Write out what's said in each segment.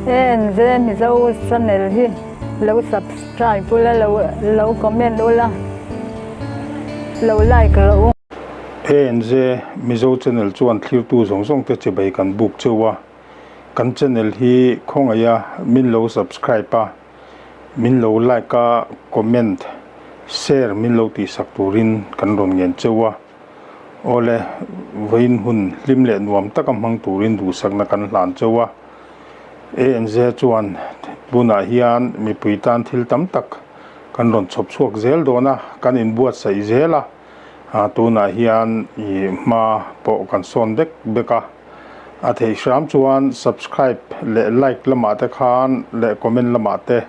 ANZ Mizo channel hi lo subscribe ula lo lo comment ula lo like rawh u. ANZ Mizo channel chuan thlirtu zawng zawng te chibai kan buk cheu a, kan channel hi khawngaih a min lo subscribe a, min lo like a, comment, share min lo tihsak turin kan rawn ngen cheu a. Awle, vawiin hun hlim leh nuam taka hmang turin duhsakna kan hlan cheu a. ANZ chuan tunah hian mipui tan thil tam tak kan rawn chhawp chhuak zel dawn a, kan inbuatsaih zel a, tunah hian ih hma pawh kan sawn bek bek a. A theih hram chuan subscribe leh like lamah te khan leh comment lamah te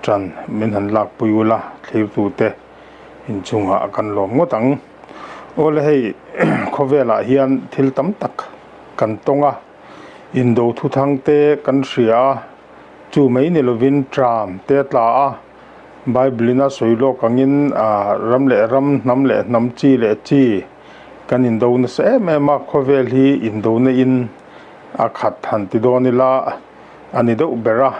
tan min han lakpui ula thlirtute inchungah kan lawm ngawt ang. Awle hei khawvelah hian thil tam tak kan tawng a, indo thuthang te kan hria a, chu mai ni lovin tram te a tla a, Bible in a sawi lawk angin ram leh ram, hnam leh hnam, chi leh chi kan indo nasa em em a, khawvel hi indona in a khat han ti dawn ila a ni deuh ber a.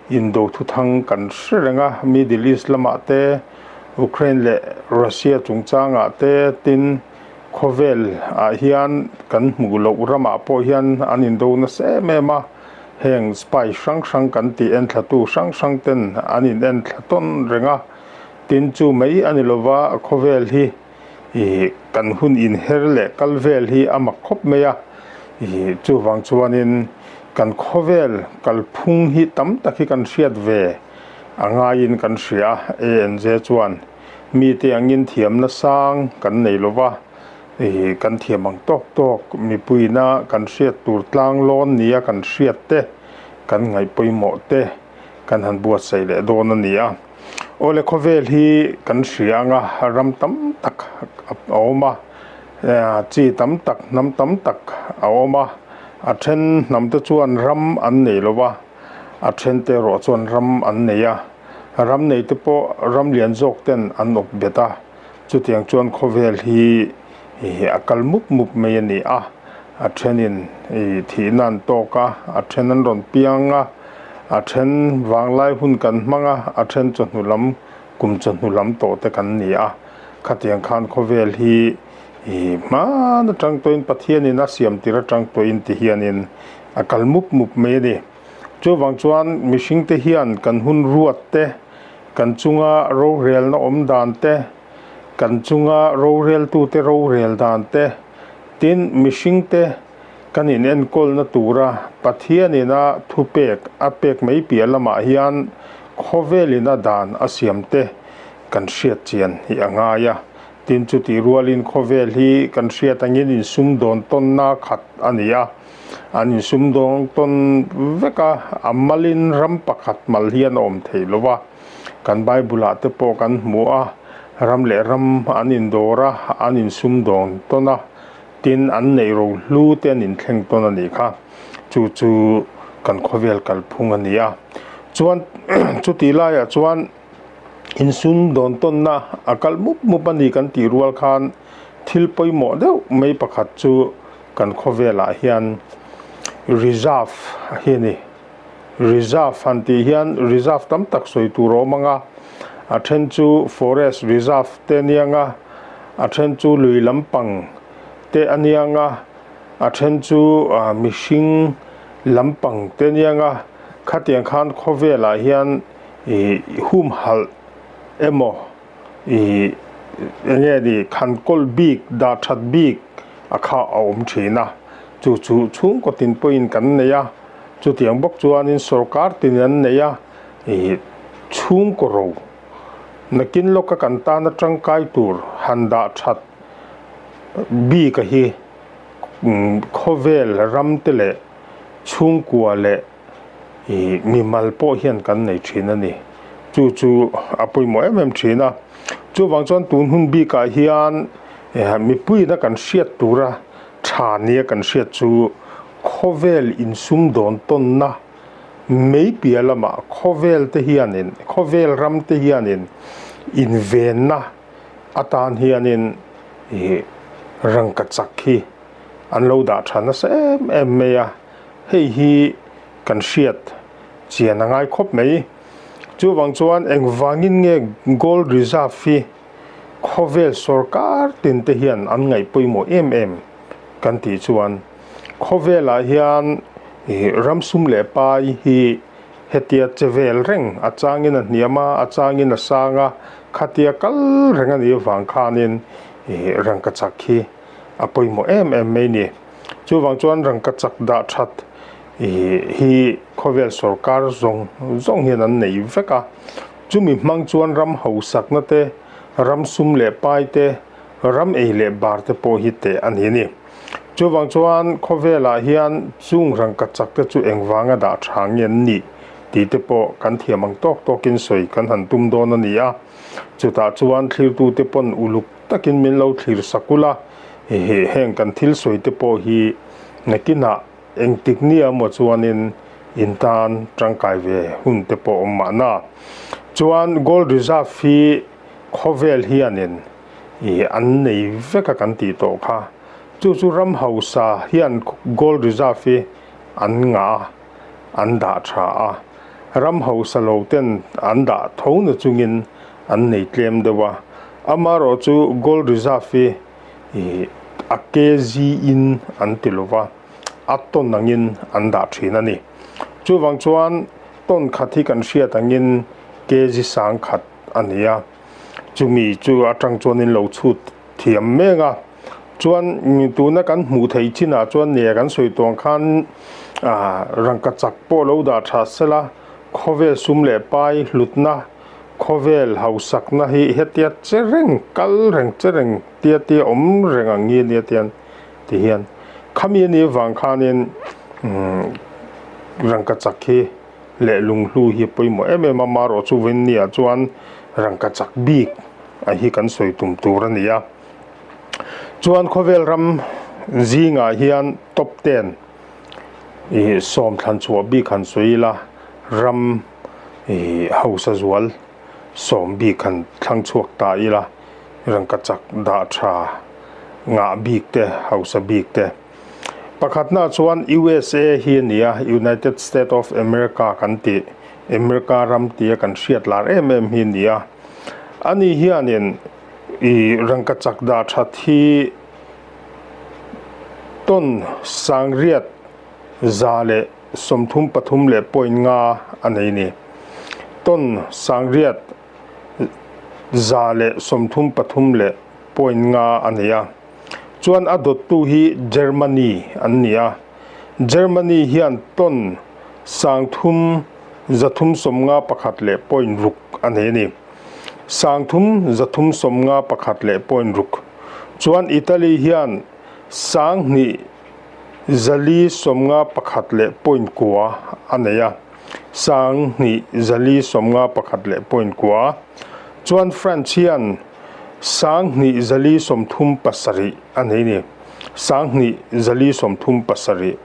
Indo thuthang kan hre reng a, Middle East lamah te, Ukraine leh Russia chungchangah te, tin khawvel ah hian kan hmuh loh ramah pawh hian an indo nasa em em a, heng spy hrang hrang kan tih enthlatu hrang hrang ten an in enthla tawn reng a, tin chu mai a ni lova khawvel hi ih kan hun inher leh kal vel hi a mak khawp mai a, ih chuvang chuanin kan khawvel kalphung hi tam tak hi kan hriat ve a ngaiin kan hria a, ANJ chuan mite angin thiamna sang kan nei lova, ih kan thiam ang tawk tawk mipuina kan hriat tur tlang lawn nia kan hriat te kan ngaih pawimawh te kan han buatsaih leh dawn a ni a. Awle khawvel hi kan hria anga ram tam tak a awm a, chi tam tak hnam tam tak a awm a, a then hnam te chuan ram an nei lo va, a then te erawh chuan ram an nei a, ram nei te pawh ram lian zawk ten an awp bet a, chutiang chuan khawvel hi a kal mup mup mai a ni a, a thenin thihna an tawk a, a then an rawn piang a, a then vanglai hun kan hmang a, a then chawhnu lam kum chawhnu lam tawh te kan ni a, khatiang khan khawvel hi hman atang tawhin Pathianin a siam tir atang tawhin ti hianin a kal mup mup mai a ni. Chuvang chuan mihringte hian kan hun ruat te, kan chunga rorelna awm dan te, Kan chunga roreltute rorel dan te, tin mihringte kan inenkawlna tura Pathianina thupek a pek mai piah lamah hian khawvelina dan a siam te kan hriat chian hi a ngai a. Tin chutih rualin khawvel hi kan hriat angin insumdawn tawnna khat a ni a, an insumdawn tawn vek a, a malin ram pakhat mal hian a awm thei lo va. Kan Bible ah te pawh kan hmu a, ram leh ram an indawr a, an insumdawn tawn a, tin an neih ro hlu te an inthleng tawn a nih kha. Chu chu kan khawvel kalphung a ni a. Chuan chutih laiah chuan insumdawn tawnna a kal mup mup a ni kan tih rual khan thil pawimawh deuh mai pakhat chu kan khawvelah hian reserve hi a ni. Reserve han tih hian reserve tam tak sawi tur a awm ang a, a then chu forest reserve te a niang a, a then chu lui lampang te a niang a, a then chu mihring lampang te a niang a, khatiang khan khawvelah hian ih humhalh emaw ih eng nge ni khankawl bik dah that bik a kha a awm thin a, chu chu chhungkaw tin pawhin kan nei a. Chutiang bawk chuanin sorkar tin an nei a, ih chhungkaw ro nakin lawka kan tana tangkai tur han dah that bik a hi khawvel ram te leh chhungkua leh ih mimal pawh hian kan nei thin a ni. Chu chu a pawimawh em em thin a. Chuvang chuan tun hun bikah hian mipuiin a kan hriat tura tha nia kan hriat chu Khawvel insumdawn tawnna mei piah lamah khawvel te hianin, khawvel ram te hianin invenna atan hianin ih rangkachak hi an lo dah tha nasa em em mai a, hei hi kan hriat. chian a ngai khawp mai. Chuvang chuan engvangin nge Gold Reserve hi khawvel sorkar tin te hian an ngaih pawimawh em em kan tih chuan khawvelah hian ram sum leh pai hi hetia che vel reng a changin a hniam a, a changin a sang a, khatia kal reng a nih avang khanin rangkachak hi a pawimawh em em mai ni. Chuvang chuan rangkachak dah that hi khawvel sorkar zawng zawng hian an nei vek a, chumi hmang chuan ram hausakna te, ram sum leh pai te, ram ei leh bar te pawh hi teh a ni a ni. Chuvang chuan khawvelah hian chung rangkachak te chu engvanga dah tha nge an nih tih te pawh kan thiam ang tawk tawkin sawi kan han tum dawn a ni a, chutah chuan thlirtute pawn uluk takin min lo thlir sak ula, heng kan thil sawi te pawh hi nakinah engtik nia maw chuanin in tan tangkai ve hun te pawh awm mahna. Chuan Gold Reserve hi khawvel hianin ih an nei vek a kan tih tawh kha. Chu chu ram hausa hian Gold Reserve hi an ngah a, an dah tha a. Ram hausa lo ten an dah tho na chungin an nei tlem deuh a. Amaherawh chu Gold Reserve hi ih a kg in an ti lo va, a ton angin an dah thin a ni. Chuvang chuan ton khat hi kan hriat angin kg 10,000 a ni a. Chumi chu atang chuanin lo chhut thiam mek a. Chuan tuna kan hmuh theih chinah chuan nia kan sawi tawng khan ah rangkachak pawh lo dah tha sela khawvel sum leh pai hlutna khawvel hausakna hi hetia che reng kal reng che reng tia tia awm reng ang nge nia tian ti hian khami a nih avang khanin umm rangkachak hi leh lunghlu hi a pawimawh em em a, marawh chu vawinia chuan rangkachak bik a hi kan sawi tum tur a ni a. Chuan khawvel ram zingah hian top ten ih sawm thlan chhuah bik han sawi ila ram ih hausa zual sawm bik han thlang chhuak ta ila rangkachak dah tha ngah bik te hausa bik te. Pakhatna chuan USA hi a ni a, United State of America kan tih, America ram tia kan hriat lar em em hi a ni a. Ani hianin ih rangkachak dah that hi tawn sangriat 133 leh point nga a nei a ni. Tawn sangriat 133 leh point nga a nei a. Chuan a dawttu hi Germany an ni a, Germany hian ton 3351 leh point ruk a nei a ni. 3351 leh point ruk. Chuan Italy hian 2451 leh point kua a nei a, 2451 leh point kua. Chuan France hian 2437 a nei ni. 2437.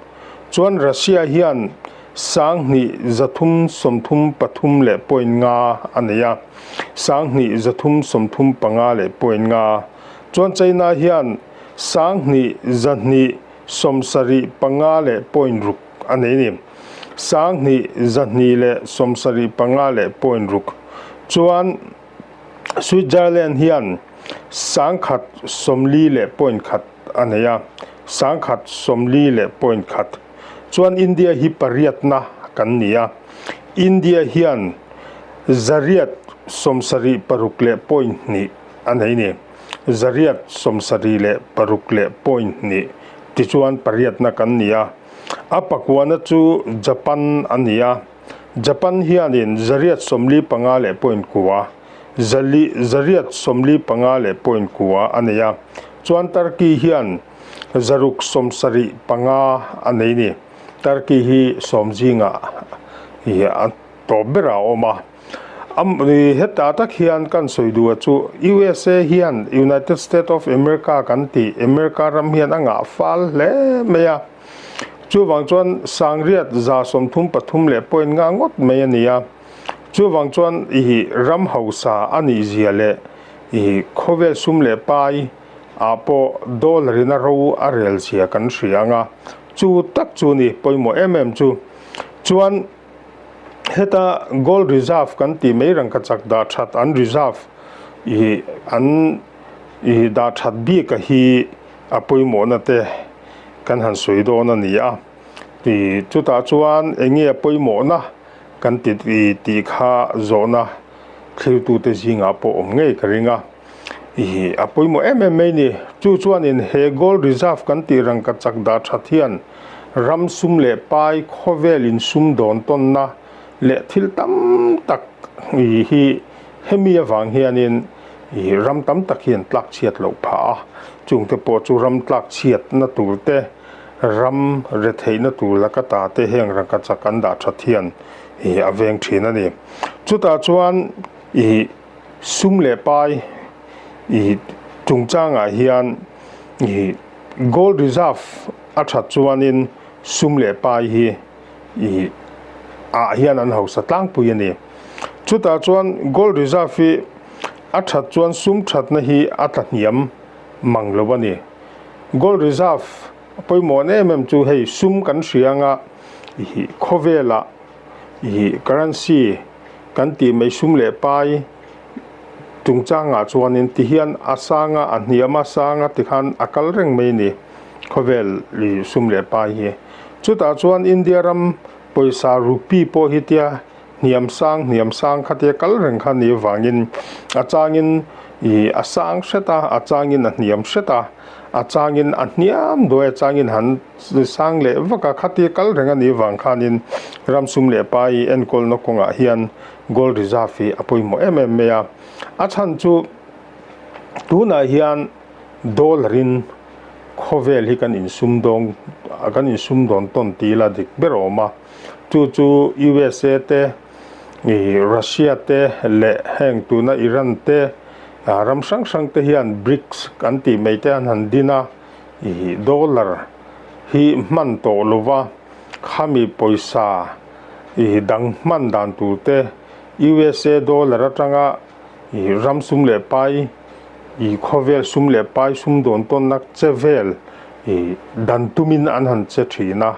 Chuan Russia hian 2333 leh point nga a nei a, 2335 leh point nga. Chuan China hian 2275 leh point ruk a nei ni. 2275 leh point ruk. Chuan Switzerland hian 1040 leh point khat a nei a, 1040 leh point khat. Chuan India hi pariatna kan ni a, India hian 876 leh point hnih a nei ni. 876 leh point hnih tichuan pariatna kan ni a. A pakuana chu Japan a ni a. Japan hianin 845 leh point kua, zali, 845 leh point kua a nei a. Chuan Turkey hian 675 a nei ni. Turkey hi sawm zingah ih a tawp berah a awm a. Am hetah tak hian kan sawi duh a chu USA hian United State of America kan tih America ram hian a ngah fal hle mai a. Chuvang chuan 933 leh point nga ngawt mai a ni a. Chuvang chuan ih ram hausa a nih zia leh ih khawvel sum leh pai ah pawh dollar in a ro a rel zia kan hria ang a. Chu tak chu ni pawimawh em em chu. Chuan. Heta gold reserve kan tih mai rangkachak dah that an reserve ih an ih dah that bik a hi a pawimawhna te kan han sawi dawn a ni a. Ih chutah chuan eng nge a pawimawhna kan ti tih kha zawhna thlirtute zingah pawh awm ngei ka ring a. Ih a pawimawh em em mai ni. Chu chuanin he gold reserve kan tih rangkachak dah that hian ram sum leh pai khawvel insum dawn tawnna leh thil tam tak ih hi hemi avang hianin ih ram tam tak hian tlak chhiat loh phah a. Chungte pawh chu ram tlak chhiatna tur te, ram retheihna tur laka ta te heng rangkachak an dah that hian ih a veng thin a ni. Chutah chuan ih. Sum leh pai ih chungchangah hian ih gold reserve a that chuanin sum leh pai hi ih ah hian an hausa tlangpui a ni. Chutah chuan gold reserve hi a that chuan sum thatna hi a tla hniam mang lo a ni. Gold reserve pawimawh em em chu hei sum kan hria anga ih khawvelah Ih currency kan tih mai sum leh pai chungchangah chuanin tihian a sanga a hniam a sanga tikhan a kal reng mai a ni khawvel ih sum leh pai hi. Chutah chuan India ram pawisa rupee pawh hi tia hniam sang hniam sang khatia kal reng kha ni avangin a changin ih a sang hret a a changin a hniam hret a a changin a hniam duai a changin han Sang leh vaka khati kal reng a nih vang khanin ram sum leh pai enkawlna kawngah hian gold reserve hi a pawimawh em em mai a. A chhan chu tunah hian dollar in khawvel hi kan insum dawng kan insum dawn tawn tih ila dik ber a awm a. Chu chu USA te ih Russia te leh heng tuna Iran te ram hrang hrang te hian BRICS kan tih mai te an han din a. Ih dollar hi hman tawh lova khami pawisa ih dang hman dan tur te USA dollar atanga ih ram sum leh pai ih khawvel sum leh pai sum dawn tawnna che vel ih dan tumin an han che thin a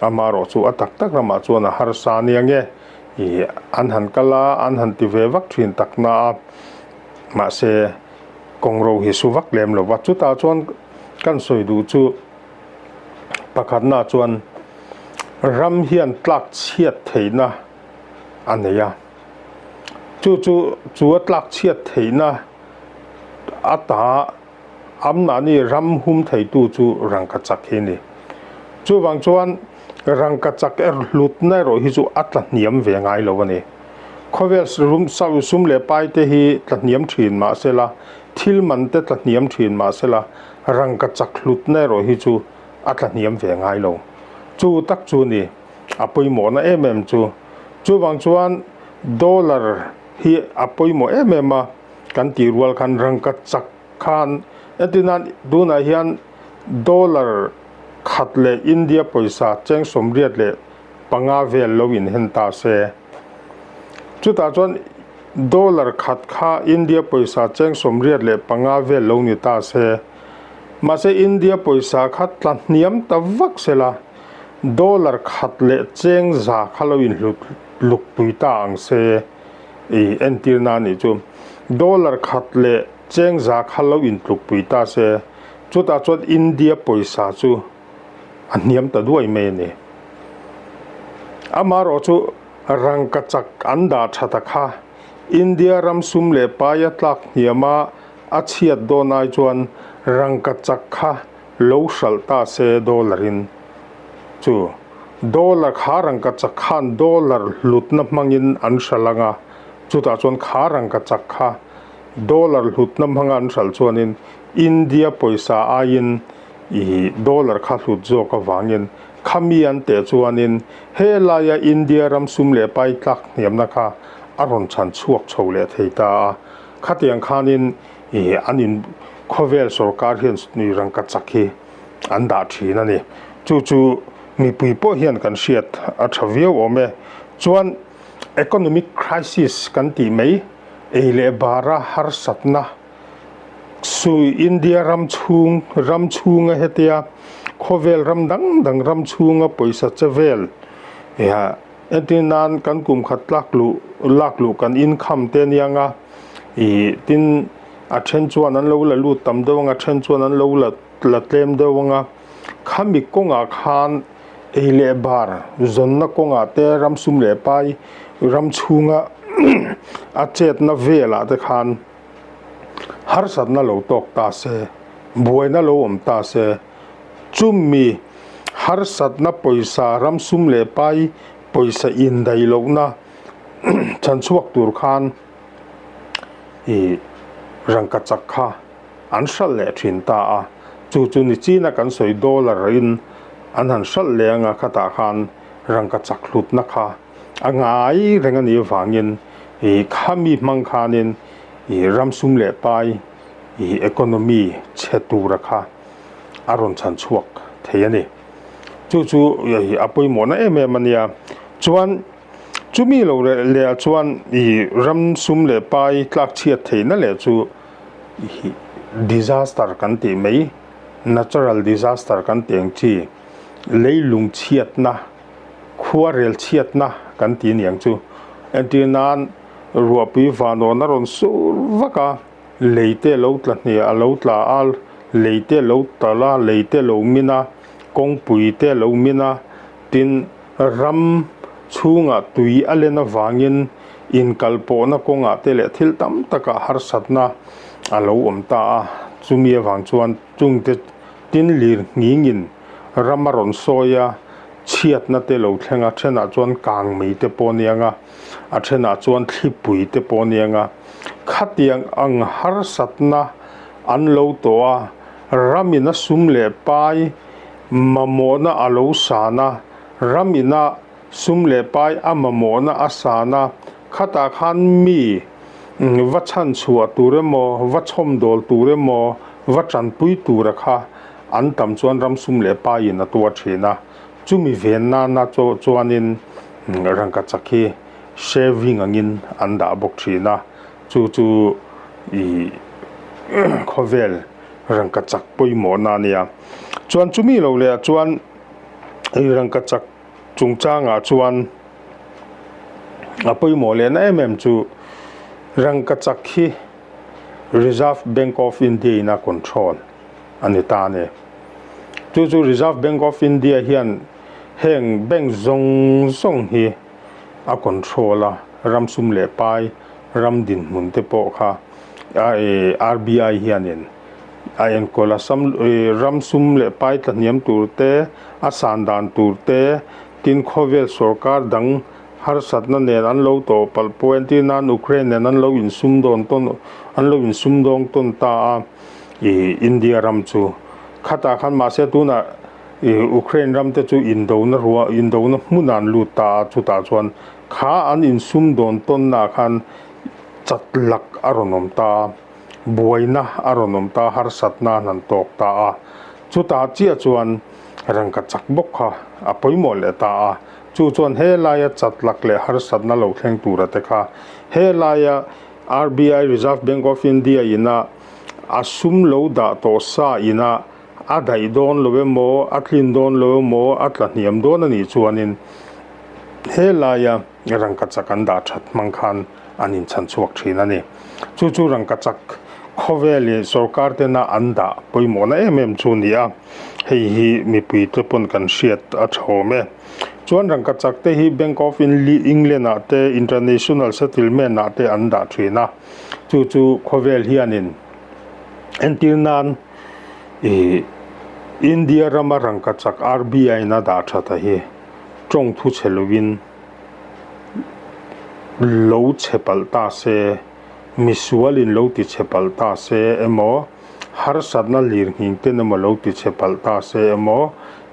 amaherawh chu a tak tak ramah chuan a harsa ania nge ih an han kal a an han ti ve vak thin tak na a mahse. Kawng ro hi su vak lem lo va, chutah chuan kan sawi duh chu pakhatna chuan ram hian tlak chhiat theihna a nei a, chu chu chu a tlak chhiat theihna a ta amnahni ram hum theitu chu rangkachak hi a ni. Chuvang chuan rangkachak er hlutna erawh hi chu a tla hniam ve ngai lo a ni. Khawvel rum sum leh pai te hi tla hniam thin mah sela, thil man te tla hniam thin mah sela, rangkachak hlutna erawh hi chu a tla hniam ve ngai lo. Chu tak chu ni a pawimawhna em em chu. Chuvang chuan dollar hi a pawimawh em em a, kan tih rual khan rangkachak khan entirnan tunah hian dollar khat leh India pawisa cheng 80 leh panga vel lo inhen ta se. Chutah chuan dollar khat kha India pawisa cheng 85 vel lo ni ta se. Mahse India pawisa kha tla hniam ta vak sela, dollar khat leh cheng za kha lo inhlut luk pui ta ang se i entirna a nih chu. Dollar khat leh cheng za kha lo intluk pui ta se, chutah chuan India pawisa chu a hniam ta duai mai a ni. Amaherawh chu rangkachak an dah tha ta kha India ram sum leh paia tlak hniama a chhiat dawn ai chuan rangkachak kha lo hralh ta se dollar in chu dollar kha rangkachak khan dollar hlutna hmangin an hralh anga chutah chuan kha rangkachak kha dollar hlutna hmanga an hralh chuanin India pawisa aiin I dollar kha hlut zawk avangin khami an teh chuanin he laia India ram sum leh pai tlak hniamna kha a rawn chhan chhuak chho leh thei ta a. Khatiang khanin i an in khawvel sorkar hian rangkachak hi an dah thin a ni. Chu chu mipui pawh hian kan hriat a tha viau awm e. Chuan economic crisis kan tih mai ei leh bara harsatna Sui India ram chhung ram chhunga hetia khawvel ram dang dang ram chhunga pawisa che vel iha. Entir nan kan kum khat tlak luh lak luh kan income te aniang a, ih tin a then chuan an lo la lut tam deuh ang a, then chuan an lo la la tlem deuh ang a, khami kawngah khan ei leh bar zawnna kawngah te ram sum leh pai ram chhunga a chetna velah te khan harsatna lo tawk ta se, buaina lo awm ta se, chumi harsatna pawisa ram sum leh pai pawisa indaih lohna chhanchhuak tur khan ih rangkachak kha an hralh leh thin ta a, chu chu ni china kan sawi dollar in an han hralh leh anga khatah khan rangkachak hlutna kha a ngai reng a nih avangin ih khami hmang khanin ih ram sum leh pai ih economy chhe tura kha a rawn chhan chhuak thei a ni. Chu chu ih a pawimawhna em em a nia. Chuan chumi lo leh leh ah chuan ih ram sum leh pai tlak chhiat theihna leh chu ih disaster kan tih mai natural disaster kan tih ang chi leilung chhiatna Khuarel chhiatna kan ti niang chu. Entir nan ruahpui vanawn a rawn sur vak a, lei te lo tla hniah a lo tla a, lei te lo tal a, lei te lo min a, kawngpui te lo min a, tin ram chhungah tui a len avangin inkalpawhna kawngah te leh thil tam takah harsatna a lo awm ta a, chumi avang chuan chungte tin lir nghingin ram a rawn sawi a, chhiatna te lo thleng a, thenah chuan kang mei te pawh aniang a, a thenah chuan thlipui te pawh aniang a, khatiang ang harsatna an lo tawh a, ramina sum leh pai mamawhna a lo san a, ramina sum leh pai a mamawhna a san a, khatah khan mi va chhanchhuah tur emaw, va chhawmdawl tur emaw, va tanpui tura kha an tam chuan ram sum leh paiin a tuar thin a, chumi ven nana chuanin rangkachak hi shaving angin an dah bawk thin a, chu chu ih khawvel rangkachak pawimawhna a nia. Chuan chumi lo leh ah chuan rangkachak chungchangah chuan a pawimawh lehna em em chu rangkachak hi Reserve Bank of India in a control a ni ta a ni. Chu chu Reserve Bank of India hian heng bank zawng zawng hi a control a, ram sum leh pai, ram dinhmun te pawh kha RBI hianin a enkawl a, ram sum leh pai tlahniam tur te, a san dan tur te, tin khawvel sorkar dang harsatna nen an lo tawh palh pawh entir nan Ukraine nen an lo insumdawn tawn an lo insumdawng tawn ta a ih India ram chu khatah khan mahse tunah ih Ukraine ram te chu indona ruah indona hmunah an lut ta a chutah chuan kha an insumdawn tawnnaah khan chat lak a rawn awm ta a buaina a rawn awm ta harsatna an han tawk ta a chutah chiah chuan rangka chak bawk kha a pawimawh leh ta a. Chu chuan he laia chatlak leh harsatna lo thleng tura te kha he laia RBI, Reserve Bank of India, ina a sum lo dah tawh sa ina a daih dawn lo emaw, a tlin dawn lo emaw, a tla hniam dawn a nih chuanin he laia rangkachak an dah that hmang khan an inchhan chhuak thin a ni. Chu chu rangkachak khawvel leh sorkar tena an dah pawimawhna em em chu a ni a, hei hi mipui te pawn kan hriat a tha awm e. Chuan rangkachak te hi Bank of England ah te International Settlement ah te an dah thin a, chu chu khawvel hianin entir nan ih India rama rangkachak RBI in a dah that a hi tawng thu chhe lovin lo chhe palh ta se, misualin lo ti chhe palh ta se emaw, harsatna lir nghing ten emaw lo ti chhe palh ta se emaw,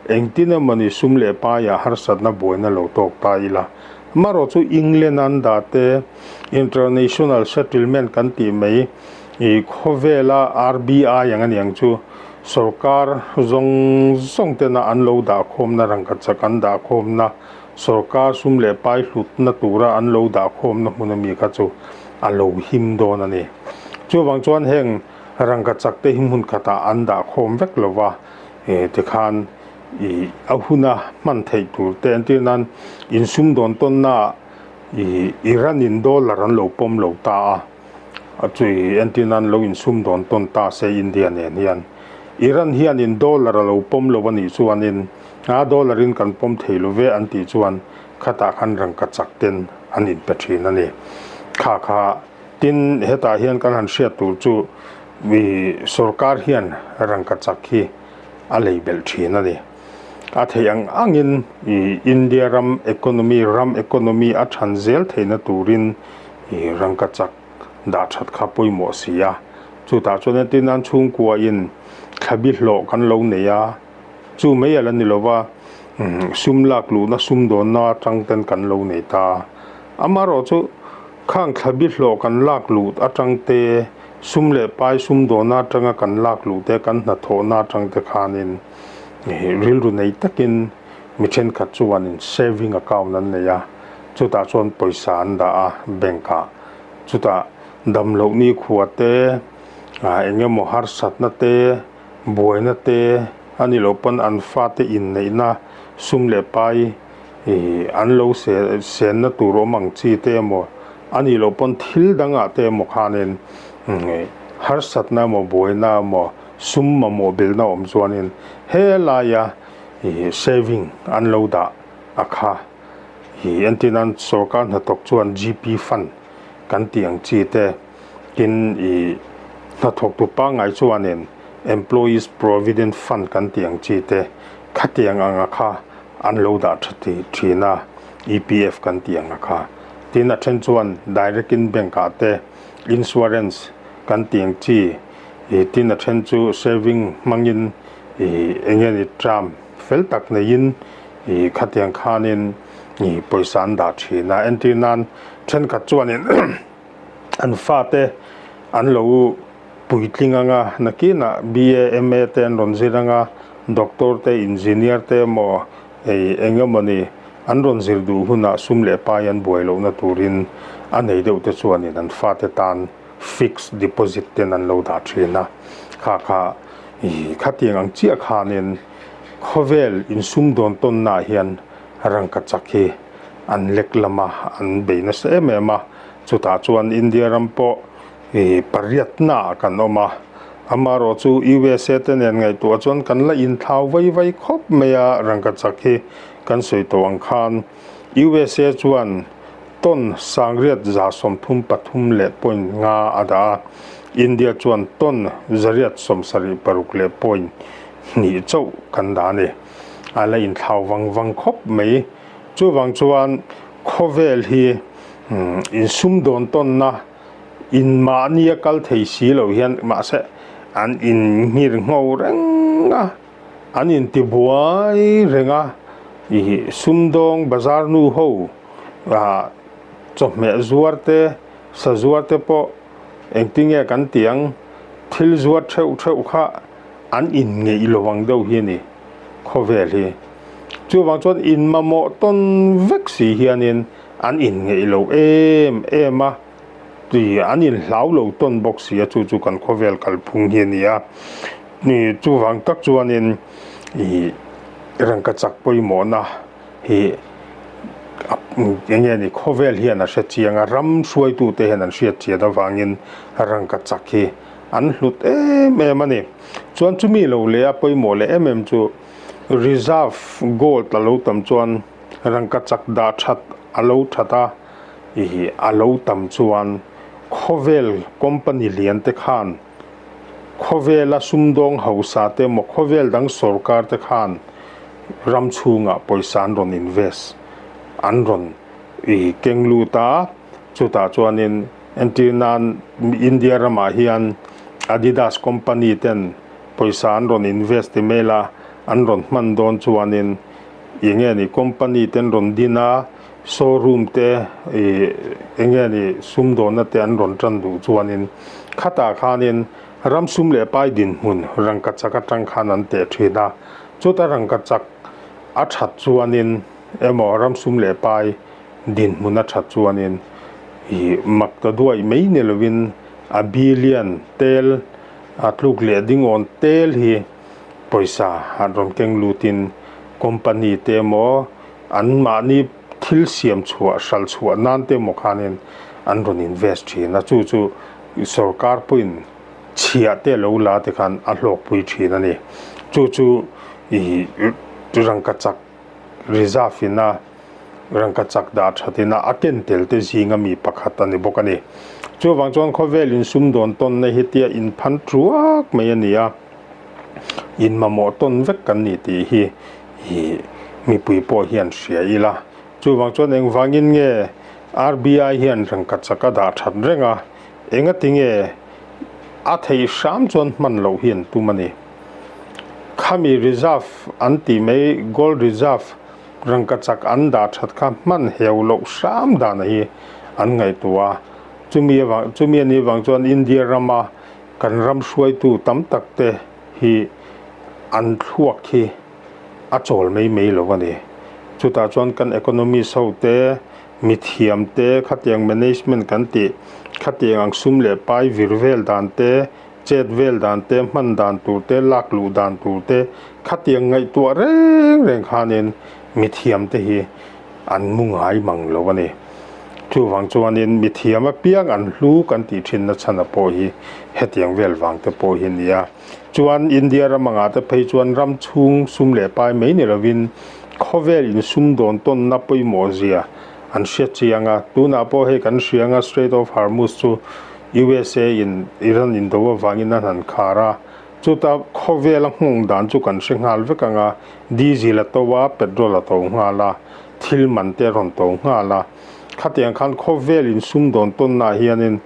engtin emaw ni sum leh paiah harsatna buaina lo tawk ta ila. Amaherawh chu England an dah te, International Settlement kan tih mai ih khawvela RBI ang aniang chu sorkar zawng zawng tena an lo dah khawmna rangkachak an dah khawmna sorkar sum leh pai hlutna tura an lo dah khawmna hmun ami kha chu a lo him dawn a ni. Chuvang chuan heng rangkachak te hi hmun khatah an dah khawm vek lo va, tikhan Ih a huna hman theih tur te entir nan insumdawn tawnna ih Iran in dollar an lo pawm lo ta a, a chui entir nan lo insumdawn tawn ta se India nen hian Iran hian in dollar a lo pawm lo a nih chuanin a dollar in kan pawm thei lo ve an tih chuan khatah khan rangka chak ten an inpe thin a ni. Kha kha tin hetah hian kan han hriat tur chu ih sorkar hian rangka chak hi a lei belh thin a ni. A theih ang angin ih India ram economy ram economy a than zel theihna turin ih rangka chak dah that kha pawimawh si a. Chutah chuan entir nan chhungkua in thlabi hlawh kan lo nei a, chu mai a la ni lova sum lak luhna sum dawnna atang ten kan lo nei ta. Amaherawh chu khang thlabi hlawh kan lak luh atang te, Sum leh pai sumdawhna atanga kan lak luh te, kan hnathawhna atang te khanin rilru nei takin mi thenkhat chuanin saving account an nei a, chutah chuan pawisa an dah a bank ah. Chutah damloh nikhua te, eng emaw harsatna te, buaina te a nih loh pawn an fate inneihna sum leh pai an lo senna tur awm ang chi te emaw a nih loh pawn thil dangah te emaw khanin harsatna emaw buaina emaw sum mamawh belhna awm chuanin helaia saving an lo dah a kha entir nan sorkar hnathawk chuan G_P fund kan tih ang chi te tin ih hnathawktu pangngai chuanin employees provident fund kan tih ang chi te khatiang anga kha an lo dah tha thin a, EPF kan tih ang a kha. Tin a then chuan direct in bank ah te insurance kan tih ang chi ih tin a then chu saving hmangin ih eng nge ni term fel tak neiin ih khatiang khanin ih pawisa an dah thin a. Entir nan thenkhat chuanin an fate an lo puitling anga nakinah BA, MA te an rawn zir anga doctor te engineer te emaw ei eng emawni an rawn zir duh hunah sum leh pai an buai lohna turin a nei deuh te chuanin an fate tan fixed deposit ten an lo dah thin a, kha kha ih khatiang ang chiah khanin khawvel insumdawn tawnnaah hian rangka chak hi an lek lama an bei nasa em em a, chutah chuan India ram pawh ih pariatna ah kan awm a, amaherawh chu USA te nen ngaihtuah chuan kan la inthlau vai vai khawp mai a, rangka chak hi kan sawi tawh ang khan USA chuan ton sangriat 33 leh point nga a dah a, India chuan ton 176 leh point hnih chauh kan dah a ni. A la inthlau vang vang khawp mai. Chuvang chuan khawvel hi insumdawn tawnna in mahni a kal thei si lo hian mahse an inngir ngho reng a, an intibuai reng a, ih sumdawng bazar nu ho ah chawhmeh zuar te sa zuar te pawh engtinge kan tih ang thil zuar theuh theuh kha an inngeih lo ang deuh hi a ni khawvel hi. Chuvang chuan in mamawh tawn vek si hianin an inngeih lo em em a, tih an inhlau lo tawn bawk si a, chu chu kan khawvel kalphung hi a ni a. Chuvang tak chuanin ih rangka chak pawimawhna hi eng nge ni khawvel hian a hre chiang a, ram hruaitute hian an hriat chian avangin rangka chak hi an hlut em em a ni. Chuan chumi lo leh a pawimawh leh em em chu Reserve gold a lo tam chuan rangka chak dah that a lo that a, ih a lo tam chuan khawvel company lian te khan khawvela sumdawng hausa te emaw khawvel dang sorkar te khan ram chhungah pawisa an rawn invest an rawn ih keng lut a, chutah chuanin entir nan India ramah hian Adidas company ten Pawisa an rawn invest ti mail a, an rawn hman dawn chuanin eng nge ni company te an rawn din a, showroom te ih eng nge ni sumdawnna te an rawn tan duh chuanin khatah khanin ram sum leh pai dinhmun rangka chak atang khan an teh thin a, chuta rangka chak a that chuanin emaw ram sum leh pai dinhmun a that chuanin ih mak ta duai mai ni lovin a billion tel A tluk leh ding awn tel hi pawisa an rawn keng lutin Company te emaw an mahni thil siam chhuah hral chhuah nan te emaw khanin an rawn invest thin a, chu chu sorkar pawhin chhiah te lo la te khan a hlawkpui thin a ni. Chu chu ih rangkachak reserve ina rangkachak dah that ina a ken tel te zinga mi pakhat a ni bawk a ni. Chuvang chuan khawvel insumdawn tawnna hi tia inphan thuak mai a ni a. In mamawh tawn vek kan ni tih hi ih mipui pawh hian hria ila. Chuvang chuan engvangin nge RBI hian rangkachak a dah that reng a, engati nge a theih hram chuan hman loh hi an tum a ni. Khami reserve an tih mai gold reserve rangkachak an dah that kha hman heu loh hram dana hi an ngaihtuah a. Chumi avang chumi a nih vang chuan India rama Kan ram hruaitu tam tak te hi an thluak hi a chawl mai mai lo a ni. Chutah chuan kan economist ho te, mithiam te, khatiang management kan tih, khatiang ang sum leh pai vir vel dan te, chet vel dan te, hman dan tur te, lak luh dan tur te, khatiang ngaihtuah reng reng khanin mithiam te hi an mu ngai mang lo a ni. Chuvang chuanin mithiam apiang an hlu kan tih thinna chhana pawh hi hetiang vel vang te pawh hi a ni a. Chuan India ram angah te phei chuan ram chhung sum leh pai mai ni lovin khawvel insum dawn tawnna pawimawh zia an hriat chiang a. Tunah pawh hei kan hria anga Strait of Hormuz chu USA in Iran indo avangin an han khar a. Chuta khawvela nghawng dan chu kan hre nghal vek anga diesel a to a, petrol a to nghal a. Thil man te a rawn to nghal a, khatiang khan khawvel insum dawn tawnnaah hianin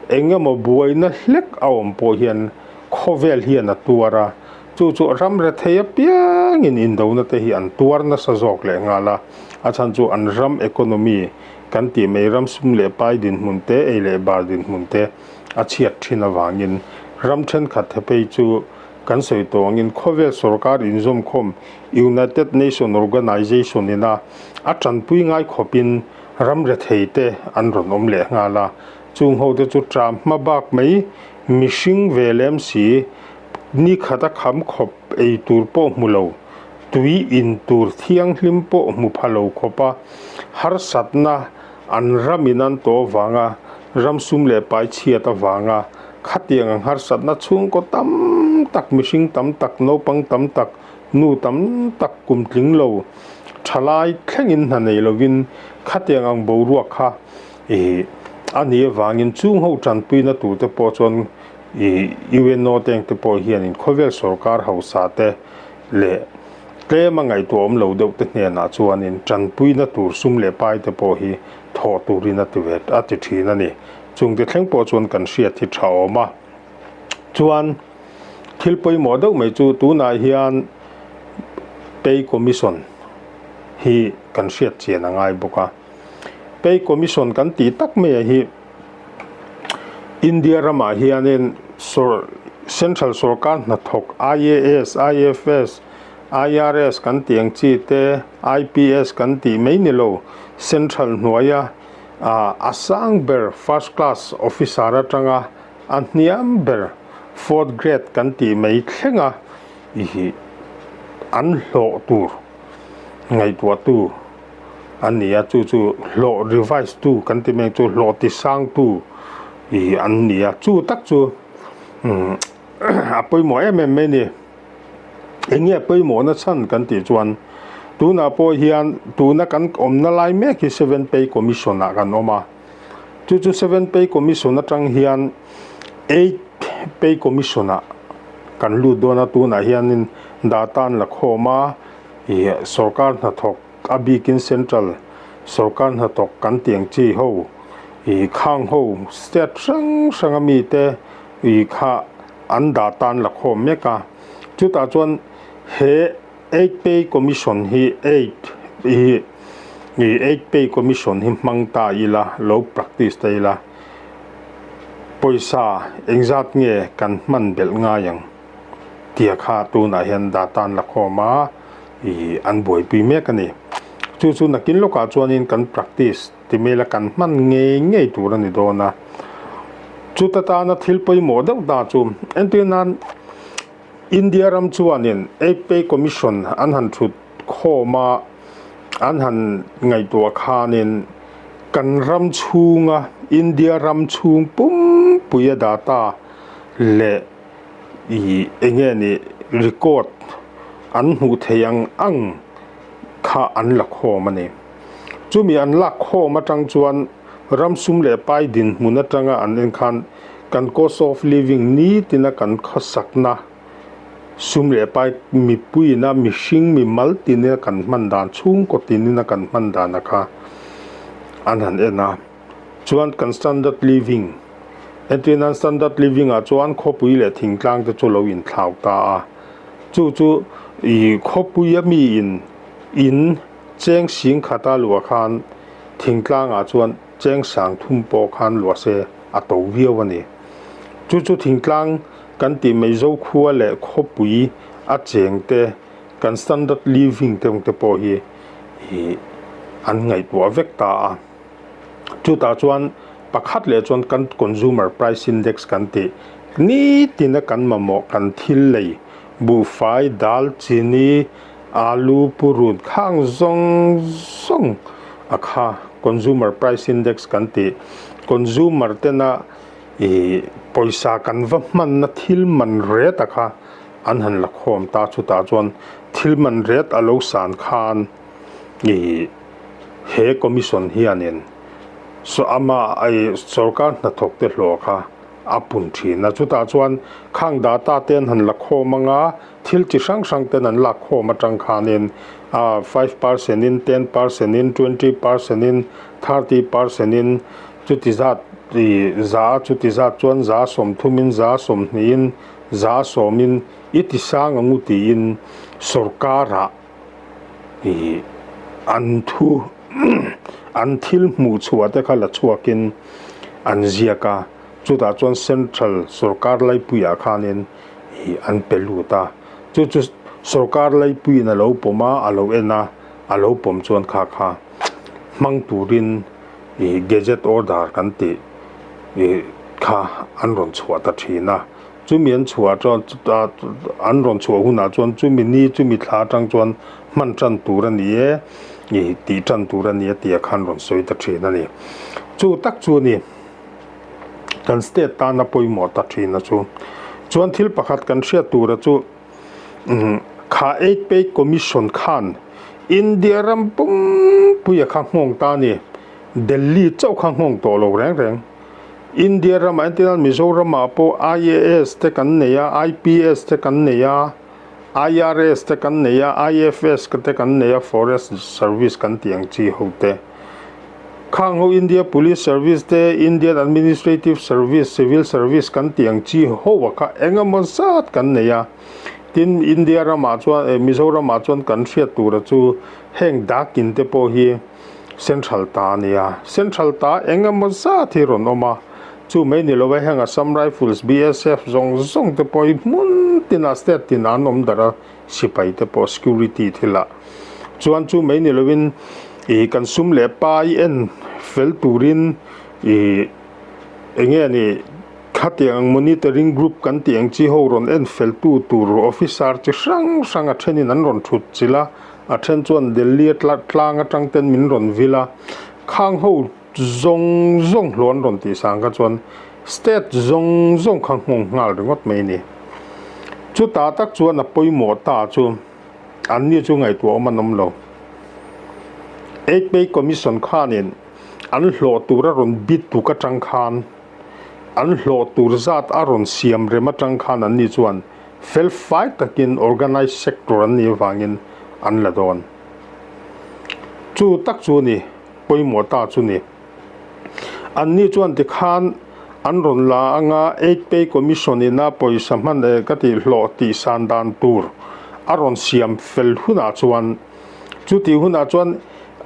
eng emaw buaina hlek a awm pawh hian khawvel hian a tuar a, chu chu ram rethei apiangin indona te hi an tuar nasa zawk leh nghal a, a chhan chu an ram economy kan tih mai ram sum leh pai dinhmun te, ei leh bar dinhmun te a chhiat thin avangin ram thenkhat he phei chu kan sawi tawh angin khawvel sorkar inzawmkhawm United Nation Organization ina a tanpui ngai khawpin ram rethei te an rawn awm leh nghal a, chung ho te chu ṭam hma bak mai mihring ve lem si, ni khat a kham khawp ei tur pawh hmu lo, tui in tur thianghlim pawh hmu pha lo khawpa harsatna an ramin an tawh avanga ram sum leh pai chhiat avanga khatiang ang harsatna chhungkaw tam tak, mihring tam tak, naupang tam tak, Nu tam tak kum tling lo thalai thlengin hna nei lovin khatiang ang boruak kha ih a nih avangin chung ho tanpuina turte pawh chuan ih UNO te engte pawh hianin khawvel sorkar hausa te leh tlema ngaihtuah awm lo deuh te hnenah chuanin tanpuina tur sum leh pai te pawh hi thawh turin a ti ve a ti thin a ni. Chungte thleng pawh chuan kan hriat hi tha awm a. Chuan. Thil pawimawh deuh mai chu tunah hian Pay Commission hi kan hriat chian a ngai bawk a. Pay Commission kan tih tak mai hi India ramah hianin Central sorkar hnathawk IAS, IFS, IRS kan tih ang chi te, IPS kan tih mai ni lo, Central hnuaia a sang ber First Class Officer atanga A hniam ber fourth grade kan tih mai thleng a i an hlawh tur ngaihtuahtu a ni a, chu chu hlawh revise tu kan ti mai chu hlawh ti sang tu i an ni a, chu tak chu a pawimawh em em mai a ni. Eng nge pawimawhna chhan kan tih chuan tunah pawh hian tuna kan awmna lai mek hi seven pay commission ah kan awm a. Chu chu Seven Pay Commission atang hian Eight Pay Commission ah kan lut dawn a, tunah hianin data an la khawm a, ih sorkar hnathawk a bikin Central sorkar hnathawk kan tih ang chi ho ih khang ho state hrang hrang a mite ih kha an data an la khawm mek a, chutah chuan he Eight Pay Commission hi eight hi ih Eight Pay Commission hi hmang ta ila, lo practice ta ila, pawisa engzat nge kan hman belh ngai ang tia kha tunah hian data an la khawm a, ih an buaipui mek a ni. Chu chu nakin lawkah chuanin kan practice ti maila kan hman ngei ngei tur a ni dawn a. Chuta tana thil pawimawh deuh ta chu entir nan, India ram chuanin Eight Pay Commission an han thut khawm a, an han ngaihtuah khanin kan ram chhunga India ram chhung pumpuia data leh ih eng nge ni record an hmuh theih ang ang kha an la khawm a ni. Chumi an lak khawm atang chuan ram sum leh pai dinhmun atanga an en khan kan cost of living nitina kan khawsakna sum leh pai mipuiina mihring mimal tina kan hman dan chhungkaw tinina kan hman dan a kha an han en a. Chuan kan standard living entirnan standard living ah chuan khawpui leh thingtlang te chu lo inthlau ta a. Chu chu ih khawpui a mi in in cheng sing khata luah khan thingtlang ah chuan cheng sang thum pawh khan luah se a to viau a ni. Chu chu thingtlang kan tih mai zo khua leh khawpui a cheng te kan standard living te te pawh hi ih an ngaihtuah vek ta a. Chutah chuan pakhat leh chuan kan consumer price index kan tih nitina kan mamawh kan thil lei buhfai, dal, chini, alu, purun khang zawng zawng a kha consumer price index kan tih consumer tena ih pawisa kan va hmanna thil man ret a kha an han la khawm ta chutah chuan thil man ret a lo san khan ih he commission hianin saw ama ih sorkar hnathawk te hlawh kha a pun thin a chutah chuan khang data te an han la khawm anga thil chi hrang hrang ten an lak khawm atang khanin ah 5 percent in 10 percent in 20 percent in 30 percent in chuti zat ih za chuti zat chuan za 30 in za 20 in za 10 in i ti sang ang u tiin sorkarah ih an thu an thil hmuh chhuah te kha la chhuakin an ziak a chutah chuan central sorkar laipuiah khanin ih an pe lut a chu chu sorkar laipuiin a lo pawm a a lo en a a lo pawm chuan kha kha hmang turin ih gazette order kan tih ih kha an rawn chhuah ta thin a chumi an chhuah chuan an rawn chhuah hunah chuan chumi ni chumi thla atang chuan hman tan tur a ni e ih tih tan tur a ni a tih a khan rawn sawi ta thin a ni chu tak chu a ni kan state tana pawimawh ta thin a chu chuan thil pakhat kan hriat tur a chu kha eight pay commission khan India ram pumpuia kha nghawng ta ni Delhi chauh kha nghawng tawh lo reng reng India ramah entirnan Mizoramah pawh IAS te kan nei a IPS te kan nei a IRS te kan nei a IFS te kan nei a Forest Service kan tih ang chi ho te khang ho India Police Service te Indian Administrative Service Civil Service kan tih ang chi ho a kha engemaw zat kan nei a tin India ramah chuan Mizoramah chuan kan hriat tur a chu heng dakin te pawh hi central ta ania central ta engemaw zat hi rawn awm a chu mai ni lova heng Assam Rifles BSF zawng zawng te pawh hi hmun tinah state tinah an awm darh a sipai te pawh security thilah chuan chu mai ni lovin ih kan sum leh pai en fel turin ih enge ni khatiang monitoring group kan tih ang chi ho rawn en fel tu tur officer chi hrang hrang a thenin an rawn thut chilh a a then chuan Delhi a tlang atang ten min rawn vil a khang ho zawng zawng hlawh an rawn tih sang kha chuan state zawng zawng kha nghawng nghal ringawt mai ni chutah tak chuan a pawimawh ta chu an ni chu ngaihtuah awm an awm lo eight pay commission khanin an hlawh tur a rawn bit tuk atang khan an hlawh tur zat a rawn siam rem atang khan an ni chuan fel fai takin organized sector an nih avangin an la dawn chu tak chu ni pawimawh ta chu ni an ni chuan tikhan an rawn la anga eight pay commission ina pawisa hman e ka tih hlawh tih san dan tur a rawn siam fel hunah chuan chu tih hunah chuan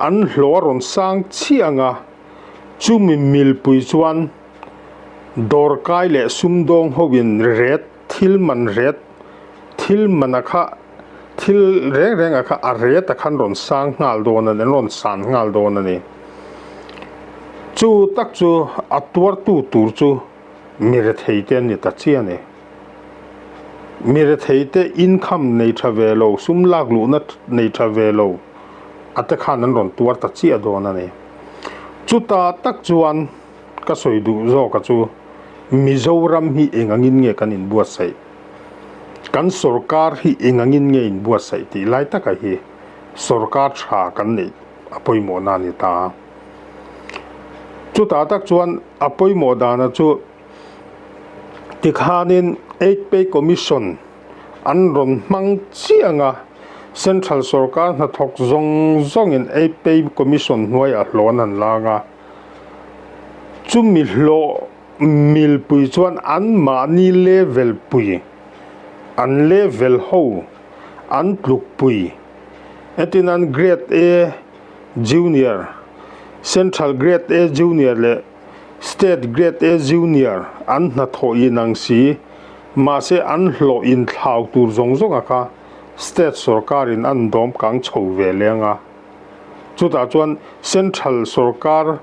an hlawh a rawn sang chiang a chumi milpui chuan dawrkai leh sumdawng hoin ret thil man ret thil man a kha thil reng reng a kha a ret a khan rawn sang nghal dawn ani an rawn san nghal dawn ani chu tak chu a tuar tu tur chu mi rethei te an ni ta chiang ani. Mi retheite income nei tha ve lo, sum lak luhna nei tha ve lo a te khan an rawn tuar ta chiah dawn a ni. Chutah tak chuan ka sawi duh zawk a chu Mizoram hi eng angin nge kan inbuatsaih? Kan sorkar hi eng angin nge inbuatsaih tih lai taka hi sorkar tha kan neih a pawimawhna a ni ta a. Chutah tak chuan a pawimawh dana chu tikhanin Eight Pay Commission an rawn hmang chiah ang a, Central sorkar hnathawk zawng zawngin Eight Pay Commission hnuaiah hlawh an han lang a, chumi hlawh milpui chuan anmahni level pui, an level ho an tlukpui, entirnan an Grade A Junior, Central Grade A Junior leh State Grade A Junior an hnathawh in ang si, mahse an hlawh in thlau tur zawng zawng a kha State sorkar in an dawm kang chho ve leng a. Chutah chuan Central sorkar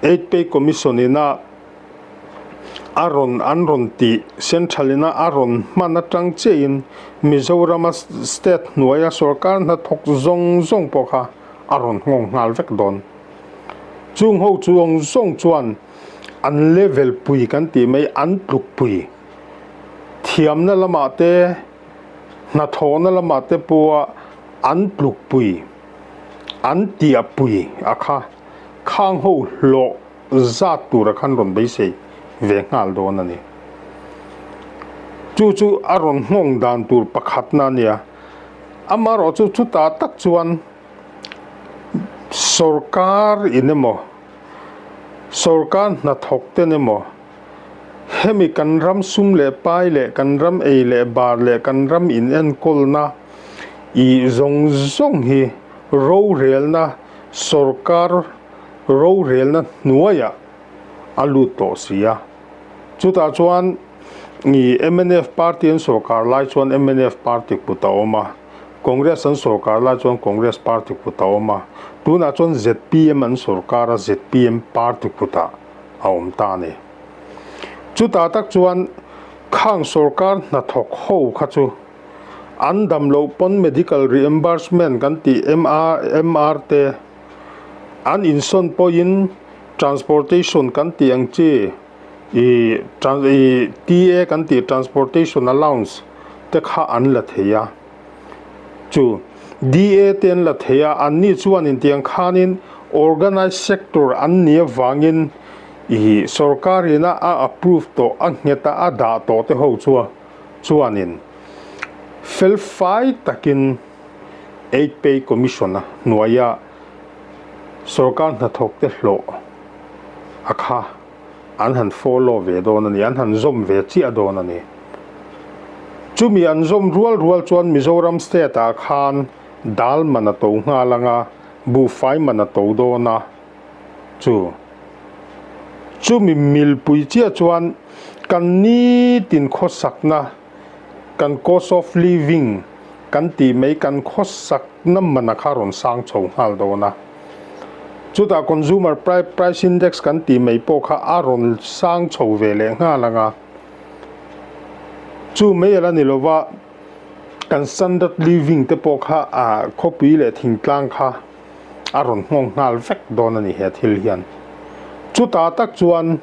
Eight Pay Commission in a a rawn an rawn tih Central in a a rawn hman atang chiah in Mizoram a State hnuai a sorkar hnathawk zawng zawng pawh kha a rawn nghawng nghal vek dawn. Chung ho chuang zawng chuan an level pui kan tih mai an tluk pui. Thiamna lamah te, hnathawhna lamah te pawha an tluk pui, an tiah pui a kha khang ho hlawh zat tura khan rawn beisei ve nghal dawn a ni. Chu chu a rawn nghawng dan tur pakhatna a nia. Amaherawhchu chutah tak chuan Sorkar in emaw, sorkar hnathawk ten emaw, hemi kan ram sum leh pai leh kan ram ei leh bar leh kan ram in enkawlna ih zawng zawng hi rorelna sorkar rorelna hnuaiah a lut tawh si a. Chutah chuan ih mnf party an sorkar lai chuan mnf party kut a awm a. Congress an sorkar lai chuan Congress party kut a awm a, tunah chuan zpm an sorkar a, zpm party kutah a awm ta a ni. Chutah tak chuan khang sorkar hnathawk ho kha chu an dam loh pawn medical reimbursement kan tih MR te an insawn pawhin transportation kan tih ang chi Ih ih TA kan tih transportation allowance te kha an la thei a, chu DA te an la thei a, anni chuan intiang khanin organised sector an nih avangin ih sorkar ina a approve tawh a nghet a a dah tawh te ho chu chuanin fel fai takin Eight Pay Commission a hnuaia sorkar hnathawk te hlawh a kha an han follow ve dawn a ni, an han zawm ve chiah dawn a ni. Chumi an zawm rual rual chuan Mizoram state ah khan dal man a to nghal ang a, buhfai man a to dawn a, chu chumi milpui chiah chuan kan nitin khawsakna, kan cost of living kan tih mai kan khawsakna man a kha rawn sang chho nghal dawn a. Chutah consumer price index kan tih mai pawh kha a rawn sang chho ve leh nghal ang a. Chu mai ala ni lova kan standard living te pawh kha a khawpui leh thingtlang kha a rawn nghawng nghal vek dawn a ni he thil hian. Chutah tak chuan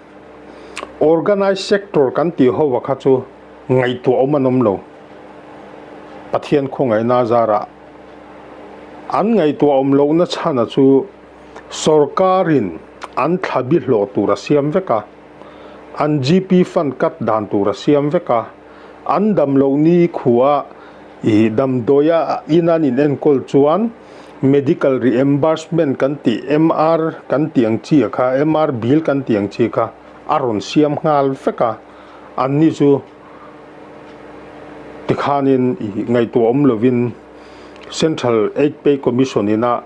organized sector kan tih ho a kha chu ngaihtuah awm an awm lo. Pathian khawngaihna zarah An ngaihtuah awm lohna chhana chu sorkarin an thlabi hlawh tur a siam vek a, an GP fund cut dan tur a siam vek a, an dam loh ni khua ih damdawia in an inenkawl chuan medical reimbursement kan tih MR kan tih ang chi kha MR bill kan tih ang chi kha a rawn siam nghal vek a, anni chu Tikhanin ngaihtuah awm lovin Central Eight Pay Commission ina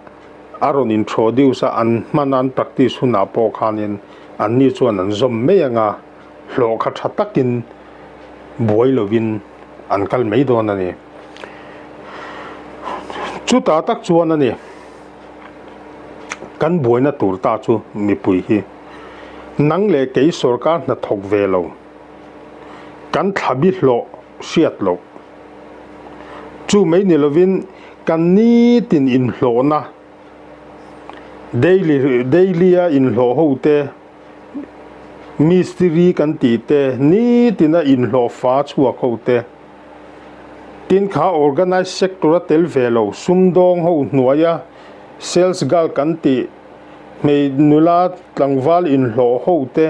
a rawn introduce a, an hman a an practice hunah pawh khanin anni chuan an zawm mai anga hlawh kha tha takin buai lovin an kal mai dawn a ni. Chutah tak chuan a ni kan buaina tur ta chu mipui hi nang leh kei sorkar hnathawk ve lo. Kan thlabi hlawh. hriat loh. Chu mai ni lovin kan nitin inhlawhna, daily daily a inhlawh ho te, mistiri kan tih te, nitina inhlawh fa chhuak ho te, tin kha organized sector a tel ve lo sumdawng ho hnuaia sales girl kan tih hmei nula tlangval inhlawh ho te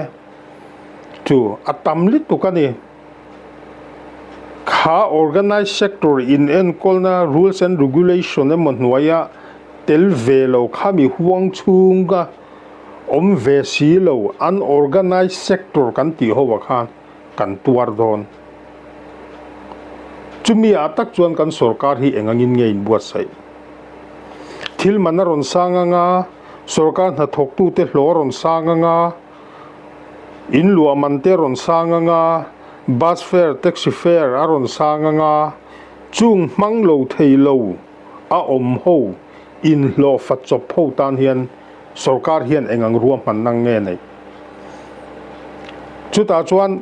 chu a tam lutuk a ni. Kha organized sector in enkawlna rules and regulation emaw hnuaia tel ve lo khami huang chhunga awm ve si lo unorganized sector kan tih ho ah khan kan tuar dawn. Chumi ah tak chuan kan sorkar hi eng angin nge inbuatsaih? Thil man a rawn sang anga, sorkar hnathawktute hlawh a rawn sang anga, In luah man te a rawn sang anga, bus fare, taxi fare a rawn sang anga, chung hmang lo thei lo a awm ho inhlawh fat chawp ho tan hian sorkar hian eng ang ruahman nang nge neih? Chutah chuan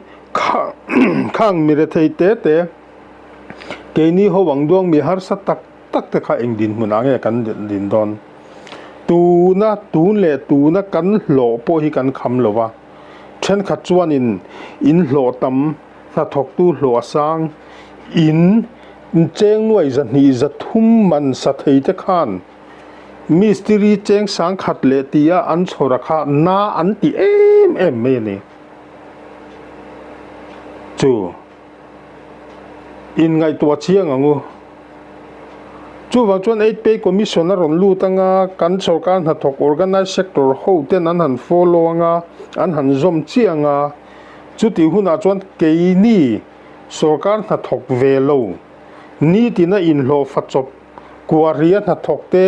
khang mi rethei te te, keini ho ang duang mi harsa tak tak te kha eng dinhmunah nge kan din dawn? Tuna tun leh tuna kan hlawh pawh hi kan kham lo va, thenkhat chuanin in hlawh tam, hnathawktu hlawh a sang, in cheng nuai 200 300 man sa thei te khan mistiri cheng sangkhat leh tia an chhawr a kha na an ti em em mai a ni. Chu. Inngaihtuah chiang ang u. Chuvang chuan Eight Pay Commission a rawn lut anga kan sorkar hnathawk organised sector ho ten an han follow anga an han zawm chiah anga chutih hunah chuan keini sorkar hnathawk ve lo nitina inhlawhfa chawp kuahria hnathawk te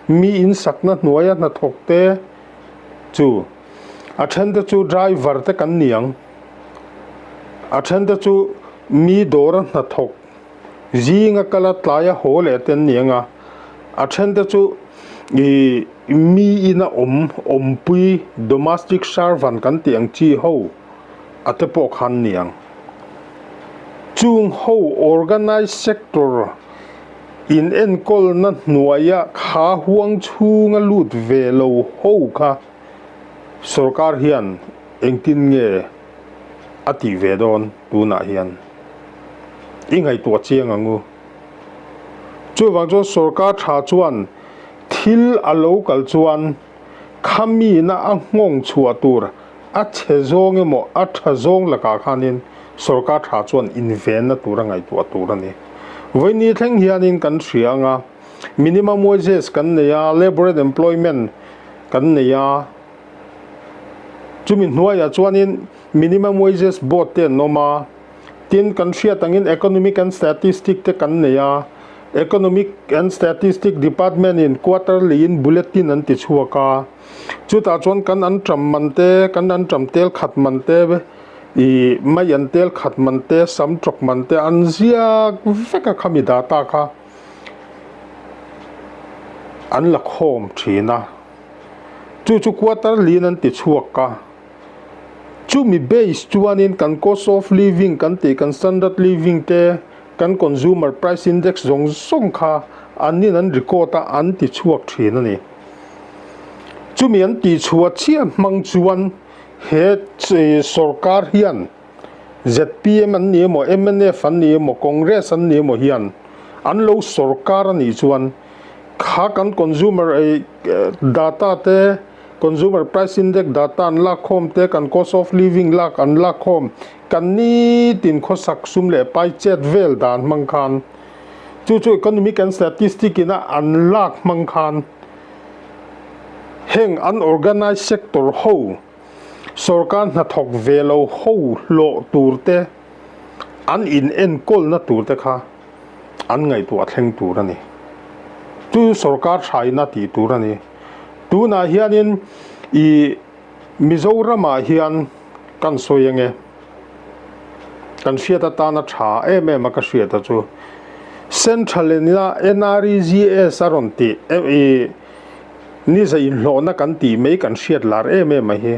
mi insakna hnuaia hnathawk te chu a then te chu driver te kan ni ang. A then te chu mi dawra hnathawk zinga kala tlaia haw leh te an ni ang a, a then te chu ih mi ina awm awmpui domestic servant kan tih ang chi ho a te pawh kha an ni ang. Chung ho organized sector in enkawlna hnuaia kha huang chhunga lut ve lo ho kha sorkar hian Engtin nge a tih ve dawn tunah hian i ngaihtuah chiang ang u. Chuvang chuan sorkar tha chuan thil a lo kal chuan khamina a nghawng chhuah tur a chhe zawng emaw a tha zawng lakah khanin sorkar tha chuan invenna tur a ngaihtuah tur a ni. Vawiini thleng hianin kan hria ang a, minimum wages kan nei a, labour and employment kan nei a, Chumi hnuaiah chuanin Minimum Wages Board te an awm a, tin kan hriat angin Economic and Statistic te kan nei a, Economic and Statistic Department in quarterly in bulletin an ti chhuak a, chutah chuan kan anṭam man te, kan anṭam tel khat man te, ih mai an tel khat man te, sam ṭawk man te an ziak vek a khami data kha an la khawm ṭhin a. Chu chu quarter lin an ti chhuak a, chumi base chuanin kan cost of living kan tih kan standard living te, kan consumer price index zawng zawng kha an in an record a an ti chhuak thin a ni. Chumi an tih chhuah chiah hmang chuan he sorkar hian zpm an ni emaw, mnf an ni emaw, Congress an ni emaw hian an lo sorkar a nih chuan Kha kan consumer ei data te, consumer price index data an lak khawm te, kan cost of living lak an lak khawm, kan nitin khawsak sum leh pai chet vel dan hmang khan, chu chu economic and statistic ina an lak hmang khan heng unorganized sector ho sorkar hnathawk ve lo ho hlawh tur te an in enkawlna tur te kha an ngaihtuah thleng tur a ni. Chu sorkar hraina tih tur a ni. Tunah hianin ih Mizoramah hian kan sawi ange. Kan hriat atana tha em em a ka hriat a chu. Central ina NREGS a rawn tih ih ni zah inhlawhna kan tih mai kan hriat lar em em a hi.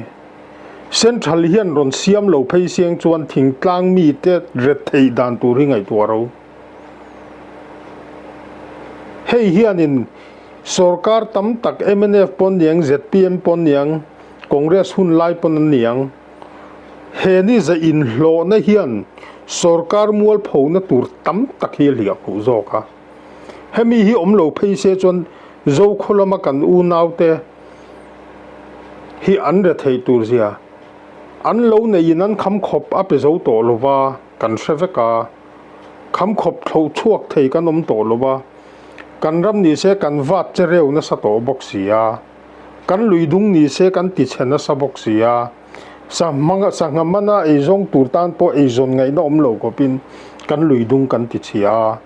Central hian rawn siam lo phei siang chuan thingtlang mite ret theih dan tur hi ngaihtuah ro. Hei hianin sorkar tam tak mnf pawn niang, zpm pawn niang, Congress hun lai pawn an niang, he ni za inhlawhna hian sorkar mualphona tur tam tak hi a hliah khuh zawk a. Hemi hi awm lo phei se chuan Zokhaw lama kan unaute hi an re theih tur zia an lo neiin an kham khawp a pe zo tawh lo va, kan hre vek a. Kham khawp thlo chhuak thei kan awm tawh lo va, kan ram ni se kan vat che reu nasa tawh bawk si a, kan lui dung ni se kan ti chhe nasa bawk si a, sangha mana eizawng tur tan pawh eizawn ngaihna awm lo khawpin kan lui dung kan ti chhia a.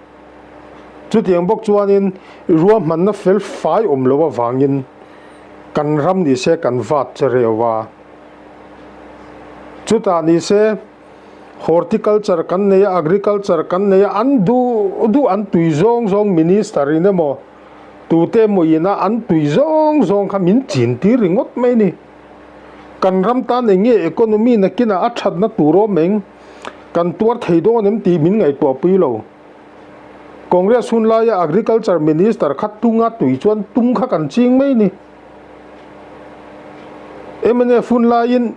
Chutiang bawk chuanin ruahmanna fel fai awm loh avangin kan ram ni se kan vat che reu a. Chutah ni se horticulture kan nei a, agriculture kan nei a, an duh duh an tui zawng zawng minister in emaw tute emaw ina an tui zawng zawng kha min chin tir ringawt mai a ni. Kan ram tan eng nge economy nakinah a thatna tur awm eng kan tuar thei dawn em tih min ngaihtuahpui lo. Congress hun laia Agriculture Minister kha tunga tui chuan tum kha kan ching mai ni. Mnf hun laiin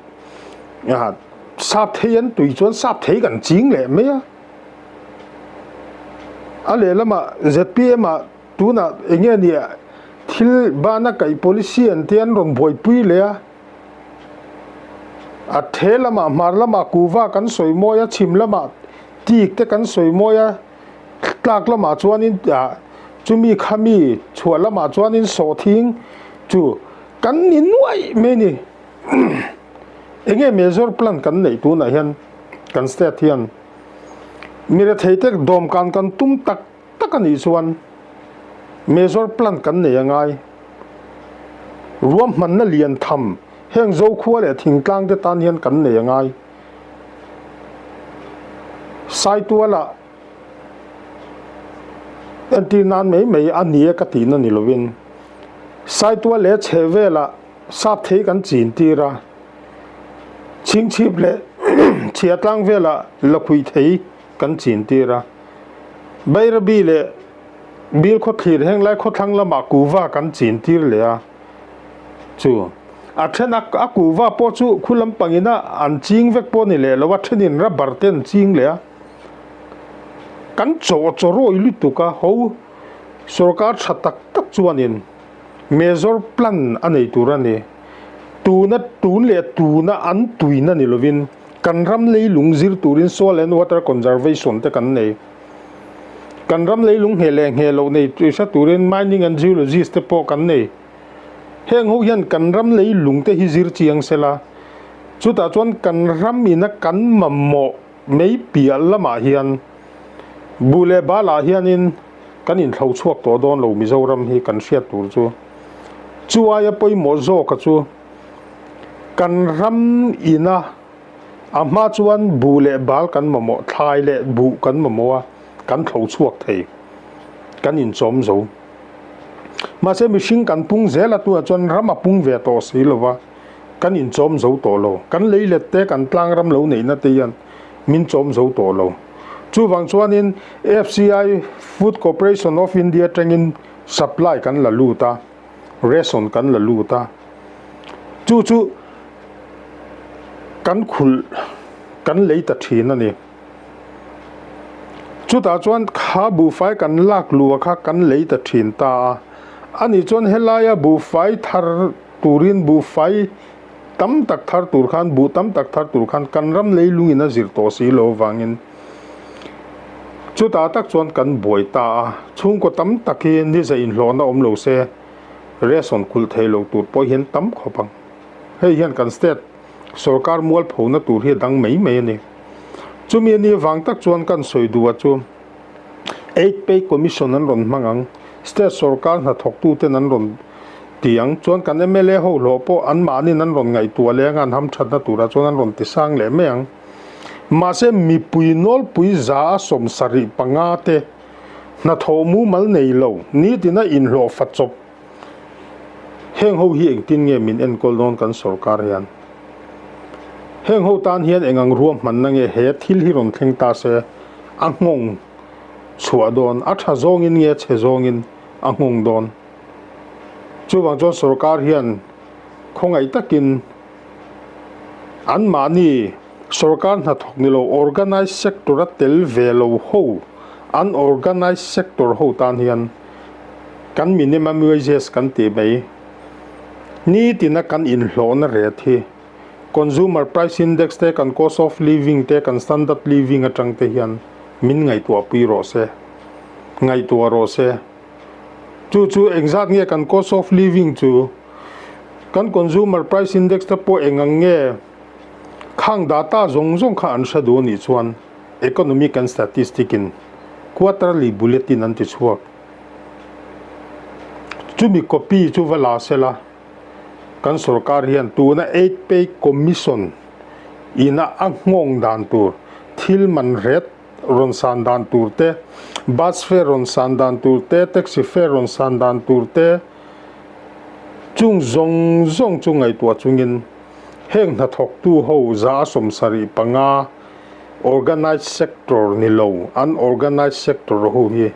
sap thei an tui chuan sap thei kan ching leh mai a. A lehlamah zpm ah tunah eng nge nia thil bana kaih policy an te an rawn buaipui leh a. A the lamah hmar lamah kuva kan sawi mawi a, chhim lamah tik te kan sawi mawi a, tlak lamah chuanin ah chumi khami chhuah lamah chuanin sawhthing chu kan ni nuaih mai a ni. Enge major plan kan neih tunah hian kan state hian mi rethei te dawmkan kan tum tak tak a nih chuan major plan kan nei a ngai. Ruahmanna lian tham heng Zokhua leh thingtlang te tan hian kan nei a ngai. Saituala entir nan mai mai a ni e ka tihna ni lovin Saitual leh chhehvelah sap thei kan chin tir a, chhingchhip leh chhiatlang velah lakhuih thei kan chin tir a. Bairabi leh Bil khawthlir heng lai khawthlang lamah kuva kan chin tir leh a, chu a then a a kuva pawh chu khu lampang ina an ching vek pawh a ni leh lo a, thenin rubber te an ching leh a, kan chaw chaw rawi lutuk a, ho sorkar tha tak tak chuanin major plan a nei tur a ni, tuna tun leh tuna an tuina ni lovin kan ram leilung zir turin soil and water conservation te kan nei. Kan ram leilung ngheh leh ngheh loh nei hre turin mining and geologist te pawh kan nei. Heng ho hian kan ram leilung te hi zir chiang sela, chutah chuan kan ram ina kan mamawh mei piah lamah hian buh leh balah hianin kan inthlo chhuak tawh dawn lo Mizoram hi kan hriat tur chu. Chu aia pawimawh zawka chu kan ram ina A hma chuan buh leh bal kan mamawh, thlai leh buh kan mamawh a, kan thlo chhuak thei, kan inchawm zo. Mahse mihring kan pung zel a tunah chuan ram a pung ve tawh si lo va, kan inchawm zo tawh lo. Kan lei let te, kan tlang ram lo neihna te hian min chawm zo tawh lo. Chuvang chuanin FCI, Food Corporation of India atangin supply kan la lut a. Ration kan la lut a, chu chu kan khulh kan lei ta thin a ni. Chutah chuan kha buhfai kan lak luh a kha kan lei ta thin ta a, ani chuan helaia buhfai thar turin buhfai tam tak thar tur khan buh tam tak thar tur khan kan ram leilungin a zir tawh si lo avangin Chutah tak chuan kan buai ta a, chhungkaw tam tak hi niza inhlawhna awm lo se ration kulh thei lo tur pawh hian tam khawp ang. Hei hian kan state sorkar mualphona tur hi a dang mai mai a ni. Chumi a ni avang tak chuan kan sawi duh a chu Eight Pay Commission an rawn hmang ang, state sorkar hnathawktuten an rawn ti ang, chuan kan mla ho hlawh pawh anmahniin an rawn ngaihtuah leh anga an hamthatna turah chuan an rawn tisang leh mai ang. Mahse, mipui nawlpui 75 te hnathawh mumal nei lo, nitina inhlawh fa chawp heng ho hi engtin nge min enkawl dawn kan sorkar hian? Heng ho tan hian eng ang ruahmanna nge he thil hi rawn thleng ta se a nghawng chhuah dawn, a tha zawngin nge chhe zawngin a nghawng dawn. Chuvang chuan sorkar hian khawngaih takin anmahni sorkar hnathawk ni lo organised sector a tel ve lo ho, unorganised sector ho tan hian kan minimum wages kan tih mai nitina kan inhlawhna ret hi Consumer Price Index te, kan Cost of Living te, kan Standard Living atang te hian min ngaihtuahpui rawh se, ngaihtuah rawh se. Chu chu engzat nge kan Cost of Living chu? Kan Consumer Price Index te pawh eng ang nge? Khang data zawng zawng kha an hre duh anih chuan Economic and Statistic in Quarterly Bulletin an ti chhuak. Chumi copy chu va la sela. Kan sorkar hian tuna Eight Pay Commission ina a nghawng dan tur, thil man ret rawn san dan tur te, bus fare rawn san dan tur te, taxi fare rawn san dan tur te, chung zawng zawng chu ngaihtuah chungin heng hnathawktu ho 75 organised sector ni lo, unorganised sector ho hi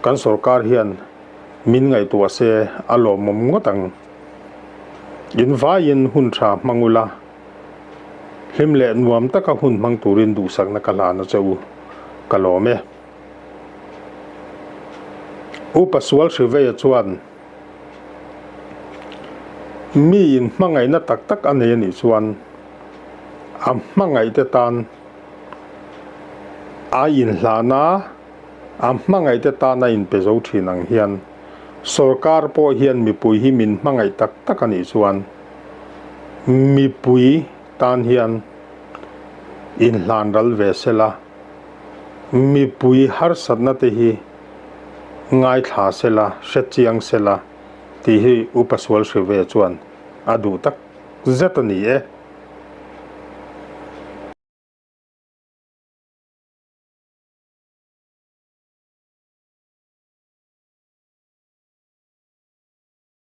kan sorkar hian Min ngaihtuah se a lawmawm ngawt ang. In vaiin hun tha hmang ula, hlim leh nuam taka hun hmang turin duhsakna ka hlan a che u, ka lawm e. Upa Sual Hriveia chuan, Mi in hmangaihna tak tak a nei a nih chuan a hmangaihte tan a inhlan a, A hmangaihte tana inpe zo thin ang hian sorkar pawh hian mipui hi min hmangaih tak tak a nih chuan mipui tan hian inhlan ral ve sela, mipui harsatna te hi ngaithla sela, hre chiang sela tih hi Upa Sualhrive chuan a duh tak zet a ni e.